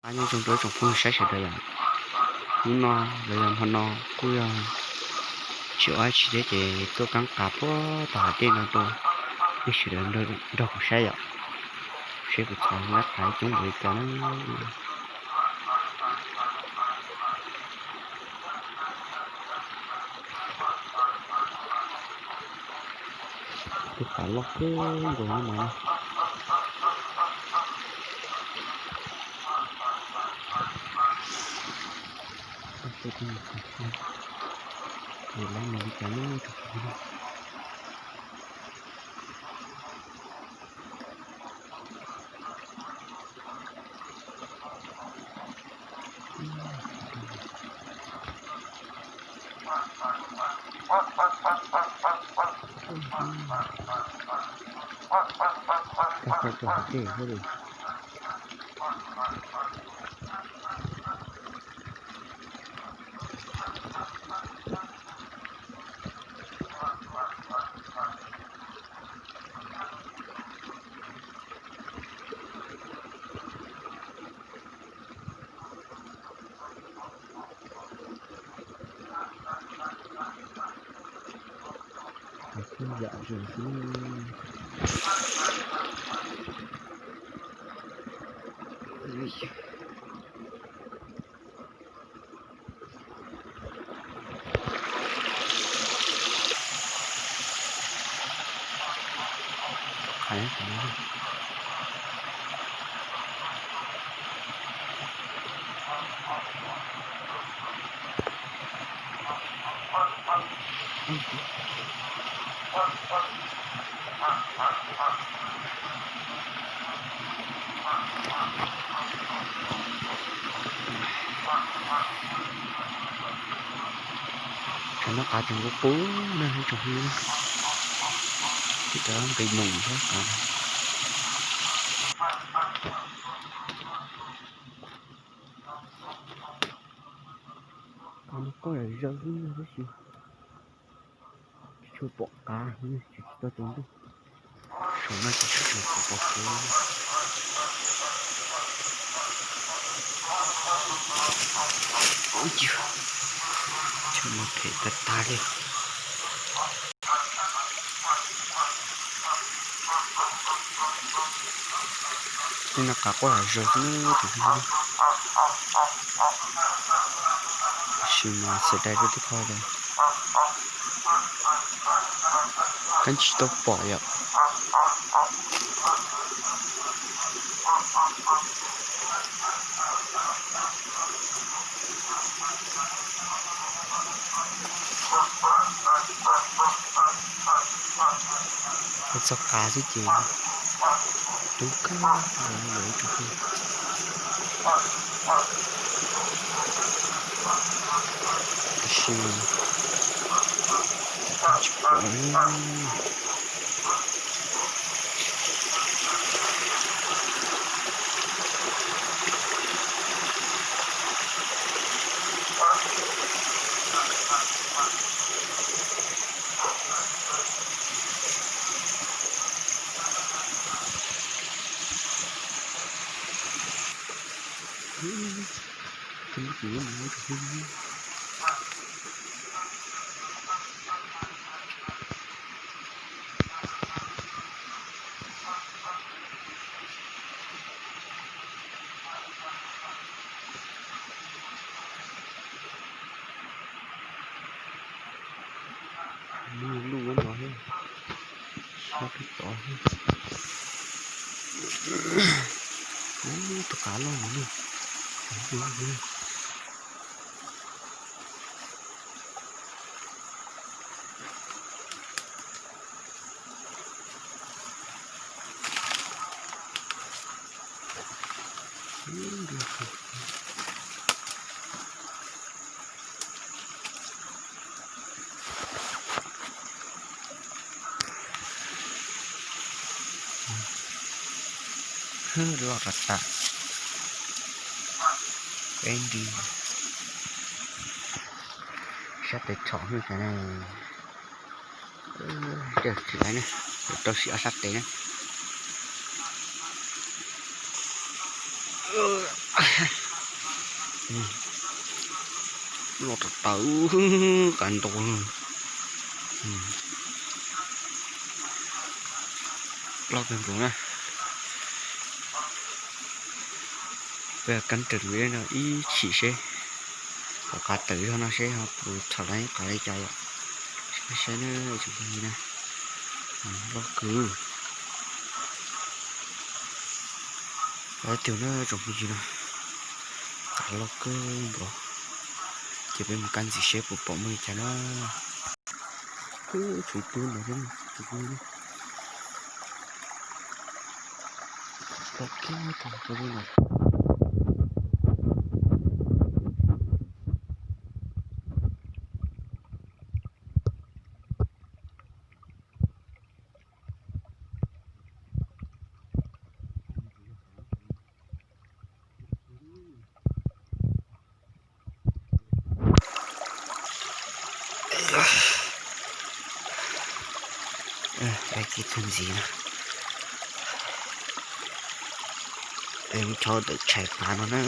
Nyob zoo rau ib tsoom phooj ywg saib sawv daws yom, hnub no los yog hmo no kuj yog tsis ua dab tsi thiab ces tuaj kaab qa puag tom hav dej no rau nej sawv daws nrog kuv saib yom, seb kuv txhom lab qav coob npaum li cas na. Tus qav loj kawg nkaus no mas. Lab nws li cas na. Tag kho rau hauv dej thiab li. Yam zoo xwb. Cov no qav tseem qub qub na, tseem qub, cov nqis noom thiab qav. Qav no qoj yam zaws xwb tab sis tsis tshua pom qav, tsis tau tsaus ntuj. Saum no ces tseem pom pom kev. Ub, yog, tsam no phem tag tag li. Tej no qav quaj yam zaws xwb na tus. Tab sis mas xav dai rau tej qho los kab tsis tau pom yom. Ua txog qav xwb ces coob kawg nkaus ib tsoom phooj ywg. Tab sis tsis pom. Lub no thiab, sab pem tod thiab. Ub, tus qav loj no ne. Loj tas tas. Peb nti. Sab tes tshom hnub tas ne. Tsis laiv ne, rau siab ob sab tes na. qab. Loj tawv tawv, qab ntau. Loj kawg nkaus na. Peb kab raws no ib chim seb, tom qab tawm zog no seb ho puas txhom los ib qab li cas yom. Saib na tsoom phooj ywg na, loj kawg. Lawv tiag na tsoom phooj ywg na, qab loj kawg nkaus. Ces peb mus kab ntxiv seb puas pom muaj li cas na. Tshuav ib tug ntawd thiab. Dai kiag tug ntxiv no. Peb mus rau ntawm tshais qav no na.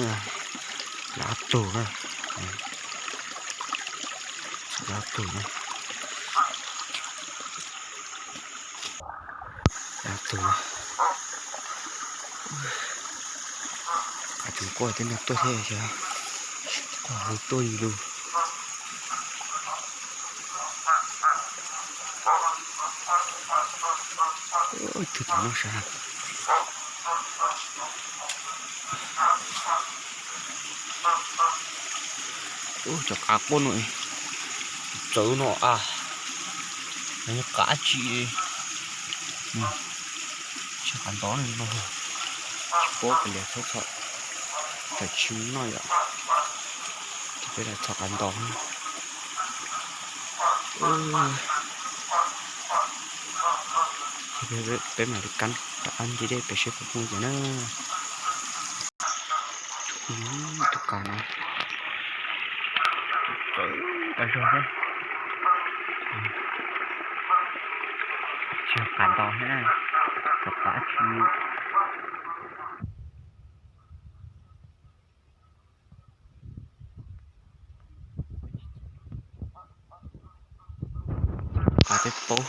Lab tug na. Lab tug na. Lab tug. Qab tseem quaj thiab no tuaj thiab xyov. Quaj lug tuaj li lug. Ib tug tim no sav. Ub, cov qav quaj no, txawv no a, qav tsi, tsis qav ntau no, tsis paub kav liam txhob txhom, tam sim no yom, ces peb lam txhom qav ntau. Peb mam li kab rov qab ntsia dej pem seb puas muaj cas na. Tus qav no txawv tas zog thiab. Tsis yog qav ntau thiab na, cov qav tsi. Qav peb paub.